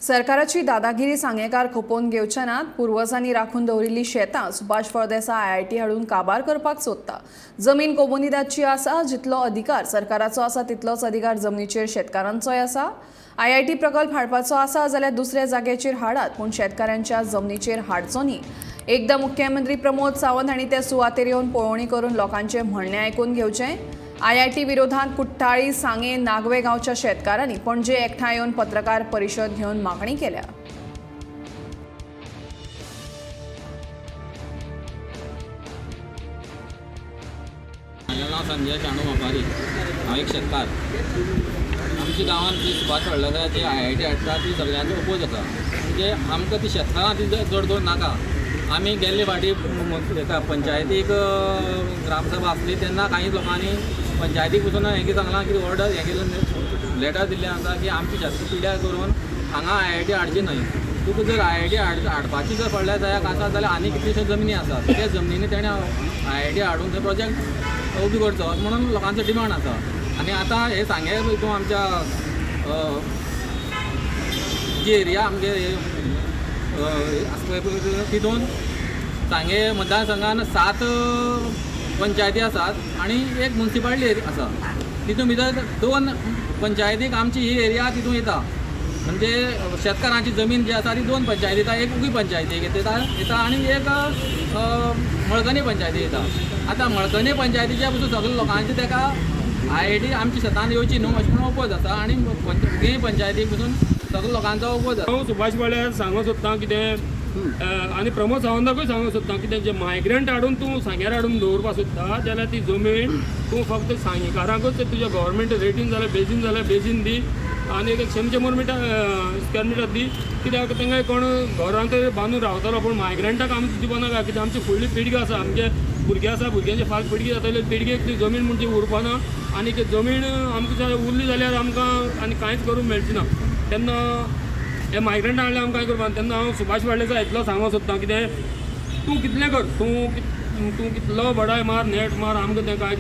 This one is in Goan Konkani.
सरकाराची दादागिरी सांगेकार खपोवन घेवचे नात. पुर्वजांनी राखून दवरिल्ली शेतां सुभाष फळदेसाय आयआयटी हाडून काबार करपाक सोदता. जमीन कोमुनिदादची आसा. जितलो अधिकार सरकाराचो आसा तितलोच अधिकार जमनीचेर शेतकारांचोय आसा. आयआयटी प्रकल्प हाडपाचो आसा जाल्यार दुसऱ्या जाग्याचेर हाडात, पूण शेतकारांच्या जमनीचेर हाडचो न्ही. एकदां मुख्यमंत्री प्रमोद सावंत हांणी त्या सुवातेर येवन पळोवणी करून लोकांचें म्हणणें आयकून घेवचें. आयआयटी विरोधात कुठ्ठाळी, सांगे, नागवे गांवच्या शेतकारांनी पणजे एकठांय येवन पत्रकार परिशद घेवन मागणी केल्या. म्हाजें नांव संजय शाणू मापारी. हांव एक शेतकार. आमच्या गांवांत जी सुभाष फळदेसायाची आयआयटी हाडटा ती सगळ्यांचो ओपोज आसा. म्हणजे आमकां ती शेतकारां ती चड करून नाका. आमी गेल्ले फावटी हेका पंचायतीक ग्रामसभा आसली तेन्ना कांय लोकांनी पंचायतीक पसून हें कितें सांगलां की ऑर्डर हें केलें, लेटर दिल्लें आसा की आमची शेत पिड्यार करून हांगा आयआयटी हाडची न्हय. तुका जर आयआयटी हाडपाची जर फळदेसायाक आसा जाल्यार आनी कितल्योश्यो जमनी आसात, त्या जमनींनी तेणें आयआयटी हाडून थंय प्रोजेक्ट उबी करचो म्हणून लोकांचो डिमांड आसा. आनी आतां हे सांगे हितून आमच्या जी एरिया आमगे आसा पळय तितून सांगे मतदारसंघान 7 पंचायती आसात आनी एक मुन्सिपालिटी आसा. तितून भितर 2 पंचायतीक आमची ही एरिया तितून येता. म्हणजे शेतकारांची जमीन जी आसा ती 2 पंचायती येता, एक उगी पंचायतीक येता आनी एक मळकणी पंचायती येता. आतां मळकणी पंचायतीच्या पसून सगळे लोकांचे ताका आयआयटी आमच्या शेतान येवची न्हू अशें म्हणून ओपोज आसा आनी उगी पंचायतीक पसून सगळे लोकांचो ओपोज आसा. हांव सुभाष वाड्यार सांगूंक सोदतां कितें आनी प्रमोद सावंताकूय सांगूंक सोदतां कितें, जे मायग्रंट हाडून तूं सांग्यार हाडून दवरपाक सोदता जाल्यार ती जमीन तूं फक्त सांगेकारांकूच तुज्या गव्हर्मेंट रेटीन जाल्यार बेजीन जाल्यार बेजीन दी आनी एक 100 मिटर स्क्वेअर मिटर दी. कित्याक तांकां कोण घरांत बांदून रावतलो, पूण मायग्रंटाक आमकां दिवपा नाका. कित्याक आमची फुडली पिळगी आसा, आमचे भुरगे आसा, भुरग्यांची फाल पिळगी जातली, पिळगेक ती जमीन म्हणजे उरपा ना आनी ती जमीन आमकां उरली जाल्यार आमकां आनी कांयच करूंक मेळची ना. तेन्ना हे मायग्रंट हाडले आमकां कांय करपाक. तेन्ना हांव सुभाष वाडलेचा इतलो सांगूंक सोदतां कितें, तूं कितलें कर, तूं कितलो बडाय मार, नेट मार, आमकां तें कांय